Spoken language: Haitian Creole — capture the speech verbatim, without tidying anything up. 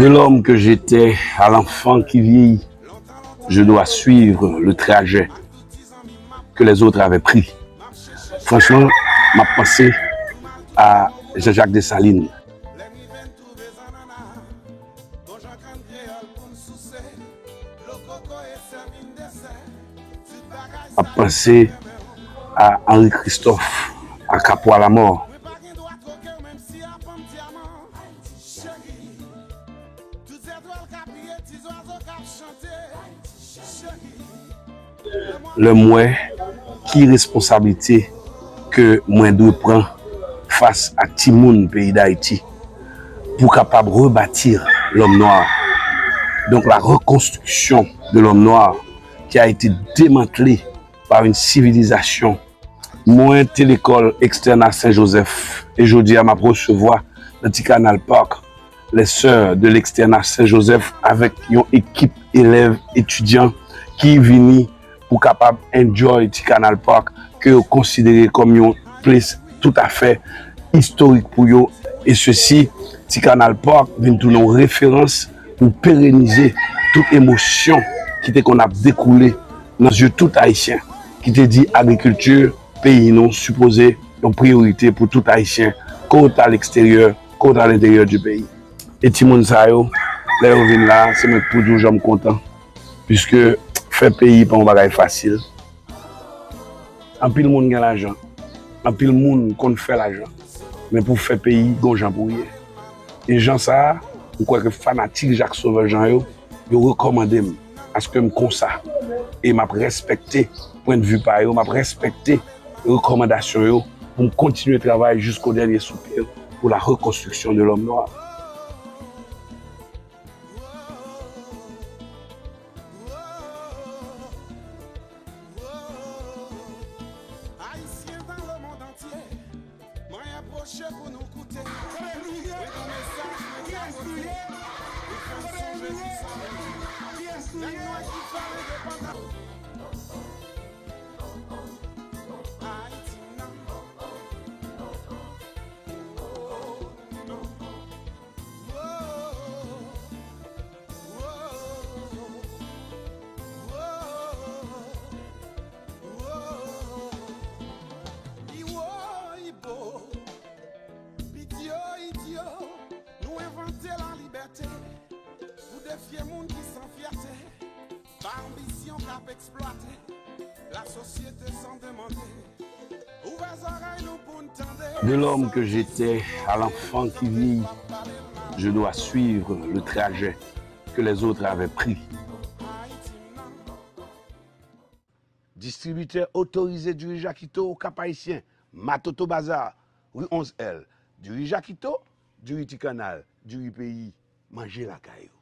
De l'homme que j'étais à l'enfant qui vieillit, je dois suivre le trajet que les autres avaient pris. Franchman, m ap panse a Jean-Jacques Dessalines. M ap panse a Henri Christophe, a Capois la Mort. Lè m wè ki responsablite ke mwen dwe pran fas a timoun peyi Dayiti pou kapab rebâtir l'homme noir. Donc la reconstruction de l'homme noir qui a été démantelée par une civilisation. Mwen te lekòl Externat Saint Joseph e jodi a m ap resevwa nan Ti Canal Park les sœurs de l'Externat Saint Joseph avèk yon ekip elèv etidyan ki vini pou kapab enjoy Ti Canal Park ke yo konsidere kòm yon ples toutafè istorik pou yo. E sesi, Ti Canal Park vin tounen yon referans pou perenize tout emosyon ki te konn ap dekoule nan zye tout Ayisyen ki te di agrikilti peyi nou sipoze yon priyorite pou tout Ayisyen, ke w t a leksteryè, ke w t a lenteryè di peyi. E timoun sa yo, lè yo vin la, se mwen k pou di w jan m kontan. Piske fè peyi pa yon bagay fasil. Anpil moun gen lajan, anpil moun konn fè lajan. Men pou fè peyi, gon jan pou ye. E jan sa a, m kwè ke fanatik Jacques Sauveur Jean yo, yo rekòmande m, paske m konsa. E m ap respekte pwennvi pa yo, m ap respekte rekòmandasyon yo pou m kontinye travay jusqu'au dernier soupir pour la reconstruction de l'homme noir. Ayisyen dans le monde entier, mwen apwoche pou nou koute. Mwen gon mesaj mwen ka pote pou fè n sonje ki sa nou ye. Nèg nwè ki fè lendepandans. Ayiti nan. Iwo, ibo, piti o, idyo, nou envante lalibète pou defye moun ki san fyète, pa anbisyon k ap eksplwate lasosyete san demande. Ouvè zòrèy nou pou n tande. De l'homme que j'étais à l'enfant qui vieillit, je dois suivre le trajet que les autres avaient pris. Distribitè otorize diri Jakito au Cap-Haïtien, Matoto Bazar, rue onze L. Diri Jakito, diri Ti Kannal, diri peyi, manje lakay ou.